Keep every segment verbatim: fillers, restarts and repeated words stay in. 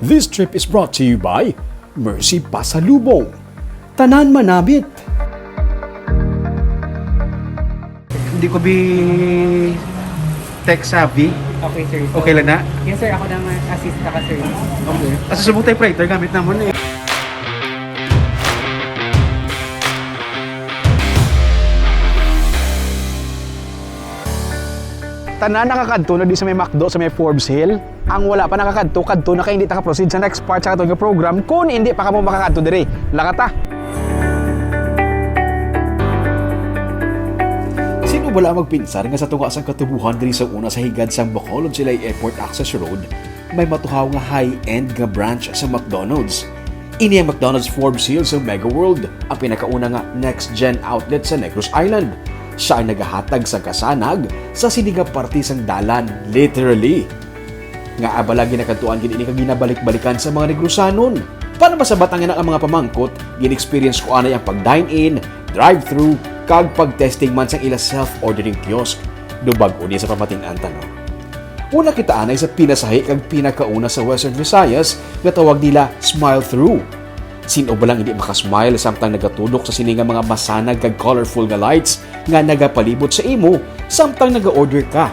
This trip is brought to you by Mercy Pasalubong. Tanan manamit. Hindi ko bi tech savvy. Okay, sir. So, okay lang na? Yes, sir. Ako lang ang assist ka, sir. Okay. Asa subong typewriter gamit naman eh. Tanan nakakadto na di sa may McDo sa may Forbes Hill. Ang wala pa nakakadto, kadto na kay hindi ta ka-proceed sa next part sa aton nga program kun hindi pa kamo makakadto diri. Lakata! Sino bala ang magpinsar nga sa tunga sang katubuhan diri sa una sa higad sang Bacolod Silay Airport Access Road, may matuhaw nga high-end nga branch sa McDonald's? Ini ang McDonald's Forbes Hill sa Mega World, ang pinakauna nga next-gen outlet sa Negros Island. Sia ang nagahatag sa kasanag sa sini nga parte sang dalan, literally. Ngaa bala ginakadtuan gid ini kag ginabalik-balikan sa mga Negrosanon? Para masabat ang ina nga mga pamangkot, gin-experience ko anay ang pag-dine-in, drive-thru, kag pag-testing man sang ila self-ordering kiosk. Do bag-o ni sa pamatin-an ta, no? Una kita anay sa pinasahi kag pinakauna sa Western Visayas nga tawag nila smile-thru. Sin-o bala ang hindi makasmile samtang nagatudok sa sini nga mga masanag kag colorful nga lights nga nagapalibot sa imo samtang naga-order ka?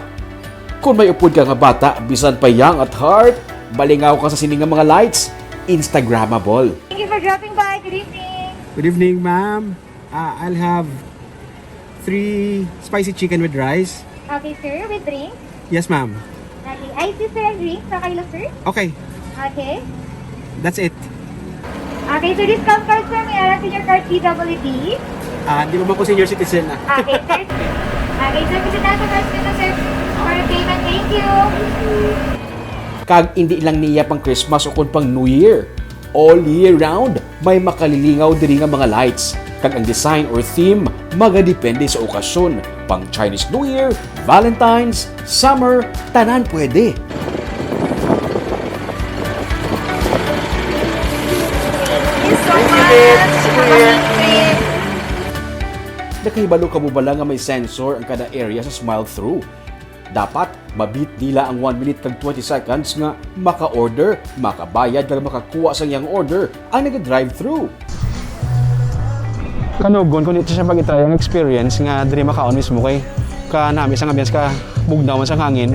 Kon may upod ka nga bata, bisan pa young at heart, balingaw ka sa sini nga mga lights, Instagrammable. Thank you for dropping by. Good evening. Good evening, ma'am. Ah, I'll have three spicy chicken with rice. Okay, sir. With drink? Yes, ma'am. Okay. Ice tea, sir, and drink. Sa kayo, sir? Okay. Okay. That's it. Okay, so discount card, sir. May ara senior card, P W D. Ah, di ba ko senior citizen na? Okay, sir. Okay, sir. Bisita sa first dito, sir. For the payment. Thank you. Kag indi lang niya pang Christmas o kon pang New Year. All year round, may makalilingaw diri nga mga lights, kag ang design or theme magadepende sa okasyon, pang Chinese New Year, Valentine's, summer, tanan pwede. Thank you so much. Nakahibalo ka mo bala nga may sensor ang kada area sa smile-through? Dapat ma-beat nila ang one minute kag twenty seconds nga maka-order, makabayad, kag makakuha sa iyang order ang naga-drive-through. Kanugon ko nito siya pag-itry ang experience nga diri makaon mismo kay kanami sang ambience ka bugnaw man sang hangin.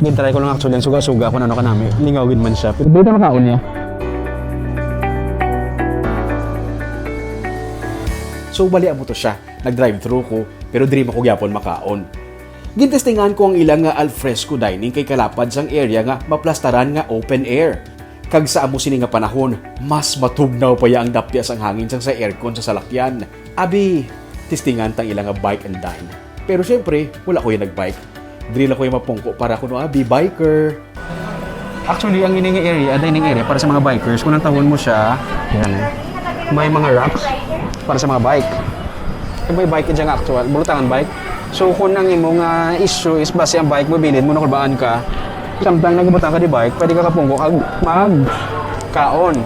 Gin-try ko lang actually ang suga-suga kung ano kanami. Lingaw gid man siya. Pero dito makaon niya. So, bali amo to siya. Nag-drive-through ko, pero diri man ko gyapon makaon. Gintestingan ko ang ila nga alfresco dining kay kalapad sang area nga maplastaran nga open air. Kag sa amo sini nga panahon, mas matugnaw pa ya ang dapya sang hangin sang sa aircon sa salakyan. Abi, testingan tang ila nga bike and dine. Pero syempre, wala ko ya nag-bike. Diri lang ko ya mapungko para kuno abi, biker. Actually, ang ini nga area, dining area para sa mga bikers, kung nantawon mo siya, yan eh. May mga racks para sa mga bike. May bike dyan nga actual, bulutangan bike. So, kung ang imo nga issue is basi ang bike mo, bilin mo na kulbaan ka, samtang nagabutang ka di bike, pwede ka kapungko kag magkaon.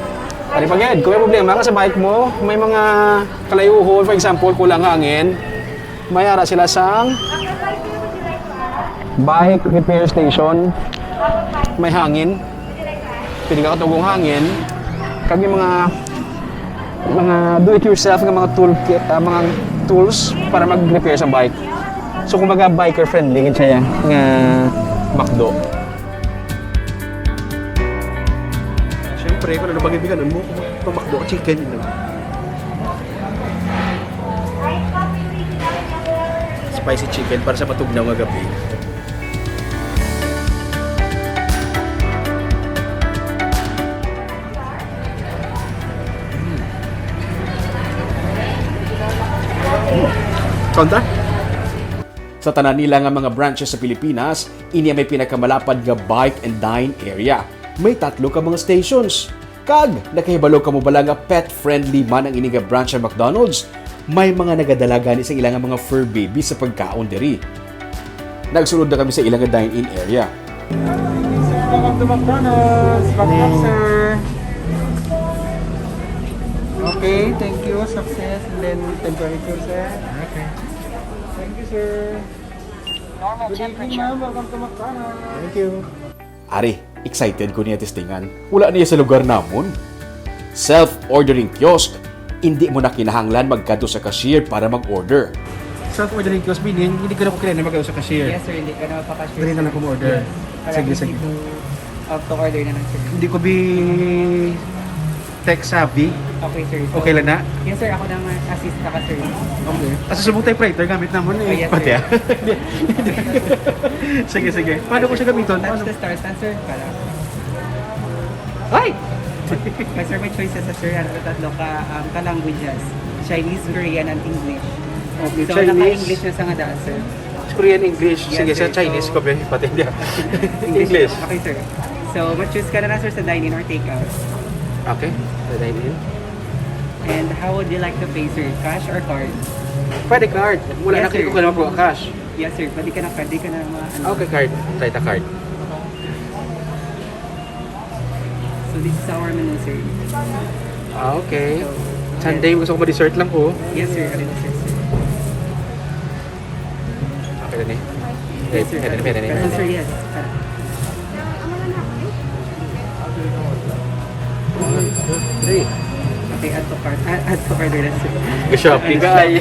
Ari pa gid, kung may problema ka sa bike mo, may mga kalayuhon, for example, kulang hangin, may ara sila sang bike repair station, may hangin. Pwede ka katugong hangin. Kag may mga, mga do it yourself nga mga tool kit, ah, mga tools para mag-repair sa bike. So, kumbaga, biker friendly gid siya nga McDo. Siyempre, kung ano bang ibigan mo, kung pa-McDo chicken, you know. Spicy chicken para sa matugnaw nga gabi. Kaunta? Sa tanan nila nga mga branches sa Pilipinas, ini ang may pinakamalapad nga bike and dine area. May tatlo ka mga stations. Kag nakahibalo ka mo bala nga pet-friendly man ang ini nga branch sa McDonald's? May mga nagadala gani sa ila nga mga fur baby sa pagkaon diri. Nagsulod na kami sa ila nga dine-in area. Welcome to McDonald's. What's up, sir? Okay, thank you. Success. And then temperature, sir. Okay. Thank you, sir. Good evening, ma'am. Welcome to McDonald's. Thank you. Ari, Excited ko niya testingan. Wala niya sa lugar namon. Self-ordering kiosk, hindi mo na kinahanglan magkadto sa cashier para mag-order. Self-ordering kiosk, meaning, hindi ka na ko kinahanglan magkadto sa cashier. Yes, sir. Hindi ka na magpa-cashier. Dali na lang ko order. Yes. Para Sige, easy sige. to, uh, to order na lang, sir. Hindi ko bi tech savvy. Okay, sir. So, Okay lang na? Yes, sir. Ako nang assist ka, sir. Okay. Kasi subong typewriter gamit namon eh. Oh, yes, Pati sir. ah. Sige, sige. Paano ko siya gamiton? Touch Paano? the stars na, sir. Para. Ay! Yes, sir, may choices sa, sir. Ano, tatlo ka, um, ka languages. Chinese, Korean, and English. Okay, So, Chinese. naka-English na sa nga daan, sir. Korean English. Yes, Sige, sa sir. Chinese So, ko, be. Pati niya. English. Okay, sir. So, mag-choose ka na lang, sir, sa dine-in or take-out. Okay, sa dine-in. And how would you like to pay, sir? Cash or card? Pwede card. Wala Yes, na kayo sir. ko kailangan po cash. Yes, sir. Pwede ka na, pwede ka na mga ano. Okay, card. Try the card. So, this is our menu, sir. Ah, okay. So, Sunday, gusto ko ma-dessert lang ko. Yes, sir. Ano, sir, sir? Okay na ni. Yes, sir. Pwede, pwede, pwede. Yes, sir, yes. Tara. Hey. Okay, add to cart. Ah, add to order na, sir. Shopping ka, ay.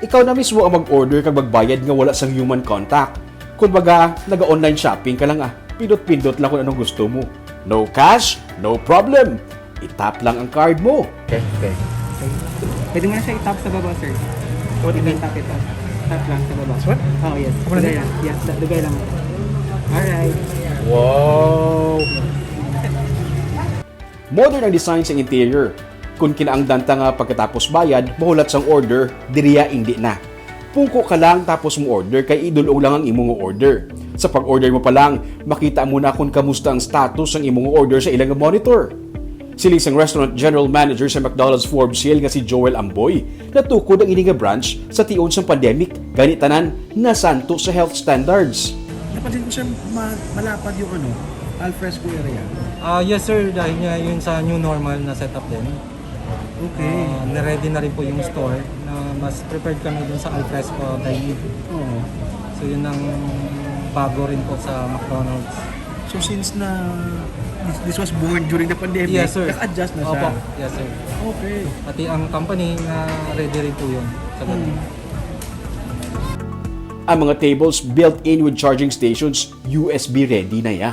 Ikaw na mismo ang mag-order kag magbayad nga wala sang human contact. Kumbaga, naga-online shopping ka lang ah. Pindot-pindot lang kung anong gusto mo. No cash? No problem. I-tap lang ang card mo. Okay, okay. Pwede mo na siya i-tap sa baba, sir. What do you mean? Tap ito. Tap lang sa baba. This one? Oh, yes. Ako na Dugay din? lang. Yes, da- dugay lang. Alright. Wow! Modern ang design sa interior. Kung kinaangdan ta nga pagkatapos bayad, mahulat sang order, diriya indi na. Pungko ka lang tapos mo order kay idulong lang ang imo nga order. Sa pag-order mo pa lang, makita mo na kung kamusta ang status sang imo nga order sa ilang monitor. Siling sang Restaurant General Manager sa McDonald's Forbes Hill nga si Joel Amboy, natukod ang ini nga branch sa tion sang pandemic, gani tanan nasanto sa health standards. Napansin ko, sir, ma- malapad yung ano, alfresco area. Ah, yes, sir. Dahil nga yun sa new normal na setup din. Okay. Ah, na-ready na rin po yung store na mas prepared kami dun sa alfresco dining. Oo. So, yun ang bago rin po sa McDonald's. So, since na this, this was born during the pandemic, Yes, sir. naka-adjust na siya? Opo. Yes, sir. Okay. Pati ang company na ready rin po yun sa ganun. Hmm. Ang mga tables built-in with charging stations, U S B ready na ya.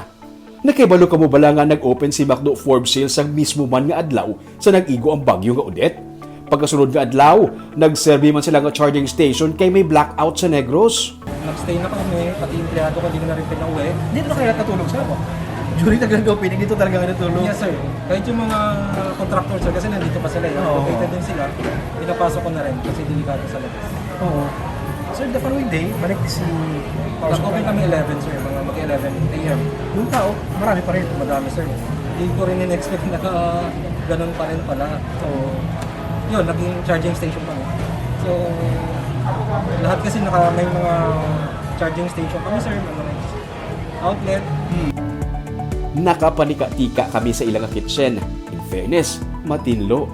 Nakahibalo kamo bala nga nag-open si McDo Forbes Hill sa mismo man nga adlaw sa nag-igo ang bagyo nga Odette? Pagkasunod nga adlaw, nagserbi man sila nga charging station kay may blackout sa Negros. Nag-stay na kami, pati empleyado ko, hindi na rin pinauwi. Dito na kayo natutulog, sir? During the grand opening, dito talaga kayo natulog? Yes, sir. Kahit yung mga contractors, sir, kasi nandito pa sila, eh. Oo. Located din sila, pinapasok ko na rin kasi delikado sa labas. Oo. Sir, the following day, balik si Nag-open kami eleven, sir, mga mag-eleven A M. Yung tao, marami pa rin. Madami, sir. Hindi ko rin in-expect na ganun pa rin pala. So, yun, naging charging station kami. So, lahat kasi naka, may mga charging station kami, sir, may mga outlet. Nakapanika-tika kami sa ilang kitchen. In fairness, matinlo.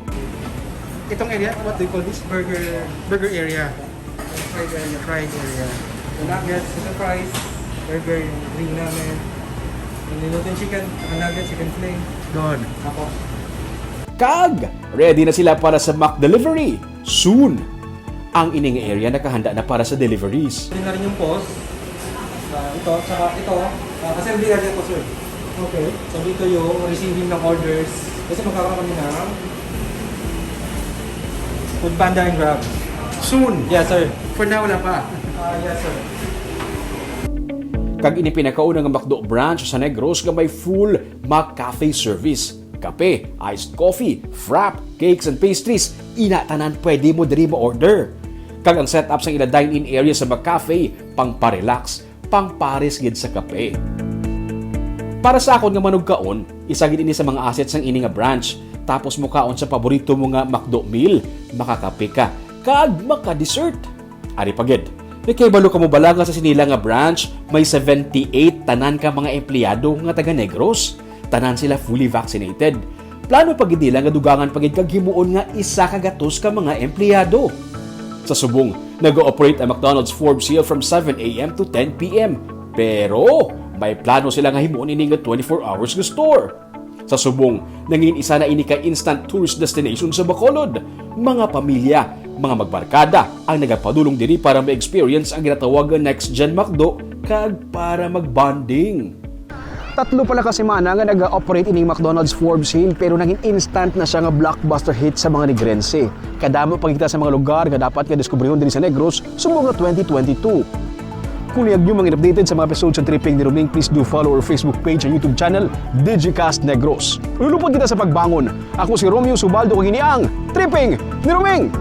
Itong area, what do you call this? Burger, burger area. Fried area, fried area. Yung nuggets, chicken fries, burger, yung green namin. Yung niluto yung chicken, chicken nuggets, chicken fillet. Doon. Ako. Kag ready na sila para sa McDelivery soon. Ang ining area nakahanda na para sa deliveries. Pwede na rin yung pos. Ah, ito, tsaka ito, ah, assembly area po, sir. Okay. So, dito yung receiving ng orders. Kasi magkakaroon kami ng Food Panda and Grab. Soon? Yes, sir. For now, wala pa. Ah, yes, sir. Kag ini pinakauna nga McDo branch sa Negros nga may full McCafe service. Kape, iced coffee, frap, cakes and pastries, ina tanan pwede mo diri ma-order. Kag ang setup sang ila dine-in area sa McCafe, pang pa-relax, pang pares gid sa kape. Para sa akon nga manugkaon, isa gid ini sa mga assets sang ini nga branch. Tapos mokaon sa paborito mo nga McDo meal, makakape ka, kag maka-dessert. Ari pa gid, nakahibalo kamo bala nga sa sinila nga branch may seventy-eight tanan ka mga empleyado nga taga Negros? Tanan sila fully vaccinated. Plano pa gid nila nga dugangan pa gid kag himuon nga isa ka gatos ka mga empleyado. Sa subong, nag-ooperate ang McDonald's Forbes Hill from seven a m to ten p m. Pero May plano sila nga himuon ini nga twenty-four hours nga store. Sa subong, nangin isa na ini ka instant tourist destination sa Bacolod. Mga pamilya, mga magbarkada ang nagapadulong diri para ma-experience ang ginatawag nga next gen McDo kag para mag-bonding. Tatlo pala ka semana nga nag-operate ining McDonald's Forbes Hill, pero nangin instant na siya nga blockbuster hit sa mga Negrense. Kadamo pa kita sa mga lugar nga dapat nga diskubrihon diri sa Negros subong nga twenty twenty-two. Kung luyag nyo mangin updated sa mga episode sa Tripping ni Roming, please do follow our Facebook page and YouTube channel, Digicast Negros. Lulupad kita sa pagbangon. Ako si Romeo Subaldo, kag ini ang Tripping ni Roming!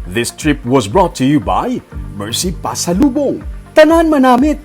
This trip was brought to you by Mercy Pasalubong. Tanan manamit!